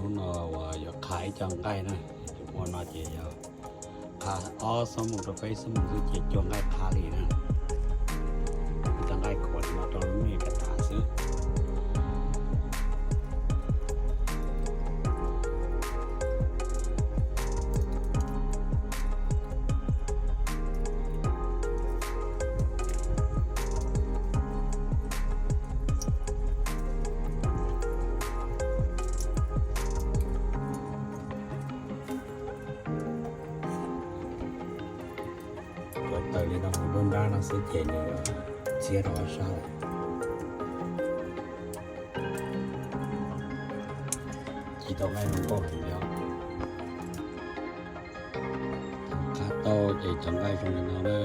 Hnub no uas yuav qha ib co nqaij na, ua no ces yog qha ob xuab moos rau peb xuab moos xwb ces cua nqaij qha li na. Ib co nqaij khuav no rau lub me kas tas xwb. Cov taws li no mus nruab nrab no xwb ces nws txhiab rau ob sab lawm. Ci tau nqaij zoo nkauj heev li. Qha tau ces cov nqaij zoo li no na.